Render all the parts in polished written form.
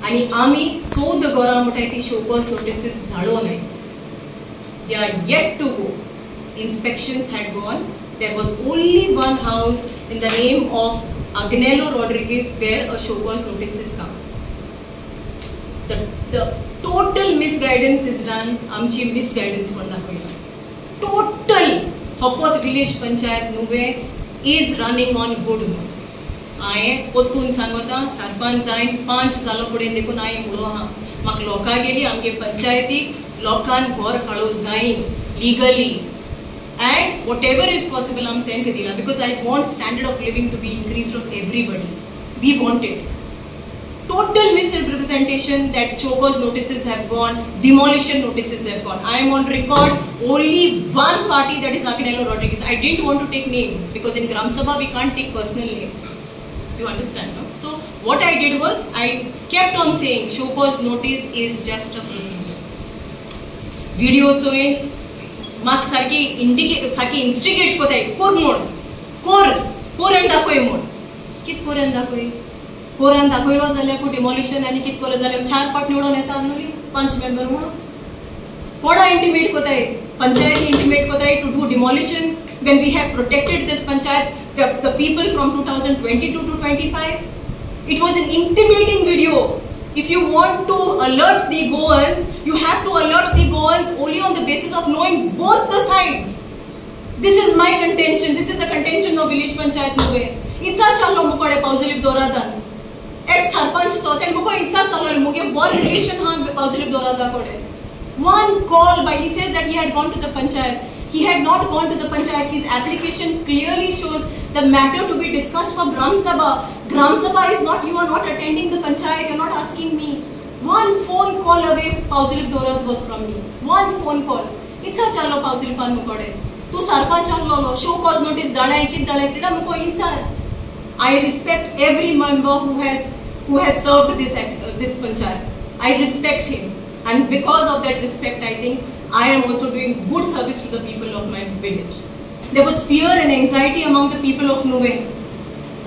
आनी आमी 14 घरां म्हणटाय ती शोकॉज नोटिसीस धाडो न्हय. They are yet to go. Inspections had gone. There was only one house in the name of Agnelo Rodriguez where a show cause notice is come. The total misguidance is done. आमची misguidance कोण दाखयला. Total फकत village panchayat Nuvem is running on good note. हांवें परतून सांगता, सरपंच जायन 5 जालो फुडें देखून हांवें म्हणलो आहा म्हाका लोकां गेली आमगे पंचायतीक लोकान घर काडूं जायन legally and whatever is possible आम तांकां दिला because I want standard of living to be increased of everybody. We want it. Total misrepresentation that show cause notices have gone, demolition notices have gone. I am on record only one party, that is Agnelo Rodriguez. I didn't want to take name because in Gram Sabha we can't take personal names. You understand, no? So what I did was I kept on saying show cause notice is just a procedure. Video चोय म्हाका सारकी indicate सारकी instigate कोताय कोर म्हूण कोर कोरन दाखय म्हूण कित कोरन दाखय कोरान दाखयलो जाल्यार डिमॉलिशन आनी कित कोलो जाल्यार 4 पाट निवडून येता आसलोली 5 मेंबर म्हणून कोणा इंटिमेट कोताय पंचायती इंटिमेट कोताय to do demolitions when we have protected this panchayat the people from 2022 to 25. It was an intimating video. If you want to alert the Goans, you have to alert the Goans only on the basis of knowing both the sides. This is my contention. This is the contention of village panchayat Nuvem. इच्छा चाललो मुकडे पावजलीप दोरादान ex sarpanch तो तेणे मुको इच्छा चाललो मुगे बर relation हा पावजलीप दोरादा कडे. One call by he says that he had gone to the panchayat. He had not gone to the panchayat. His application clearly shows the matter to be discussed for Gram Sabha. Gram Sabha is not, you are not attending the panchayat, you are not asking me. One phone call away Pauzilip Dorad was from me. One phone call. इच्छा चाललो पावजिलिपान मुकडे तू सरपंच आसलो show cause notice धाडाय कित धाडाय freedom मुको इन्सार. I respect every member who has served this panchayat. I respect him, and because of that respect, I think I am also doing good service to the people of my village. There was fear and anxiety among the people of Nuvem.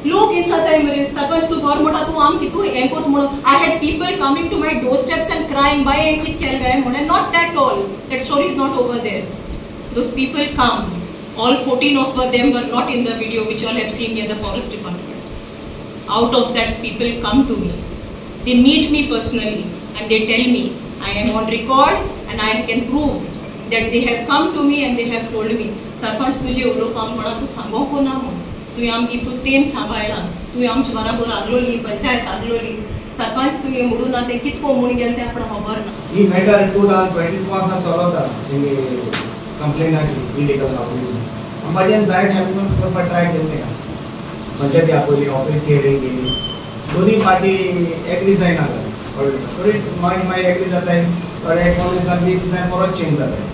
लोक इन्साताय मरे सरपंच तू घर मोठा तू आम कितू हें कोत म्हणून. I had people coming to my doorsteps and crying बाय हें कित केलें काय म्हणून. Not that all. That story is not over there. Those people come. All 14 of them were not in the video which you all have seen near the forest department. Out of that, people come to me. They meet me personally and they tell me, I am on record and I can prove that they have come to me and they have told me, Sarpanch तुझे उलोवपाक कोणाकू सांगोंक ना म्हूण तुवें आमगे तूं तेम सांबाळ्ळा, तुवें आमचे बराबर आगलोली पंचायत आगलोली, सरपंच तुवें म्हणूं ना तें कितको म्हूण गेलें तें आपणाक खबर ना. ही मॅटर 2022 सावन चलता तेंगे कंप्लेनाची इलिगल हावजीस. अंबाड्यान जायत हेल्प करपाक ट्राय केल्लें. पंचायती आपयली, ऑफिस हियरींग केली, दोनी पार्टी एग्री जायना जाले. थोडी मागीर मागीर एग्री जाताय, थोडे 1 दिसान 20 दिसान परत चेंज जाताय.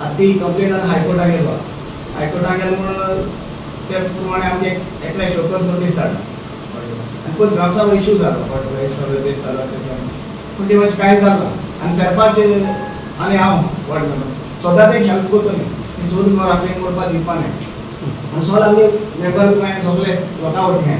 आतां ती कंप्लेन आनी हायकोर्टाक गेलो. हायकोर्टाक गेलो म्हणून ते प्रमाणे आमचे एकले शोकॉज नोटीस धाडला आनी पयलीं ग्रामसभा इशू जालो, हे सगळें तें जालां तें जालां, पूण ते मातशें कांय जालें आनी सरपंच आनी हांव वॉर्ड मेंबर सदांच एक हेल्प करतली 14 घर आसलें मोडपा दिवपा न्हय. आनी सगळे आमी मेंबर मागीर सगळे लोकां वळखी.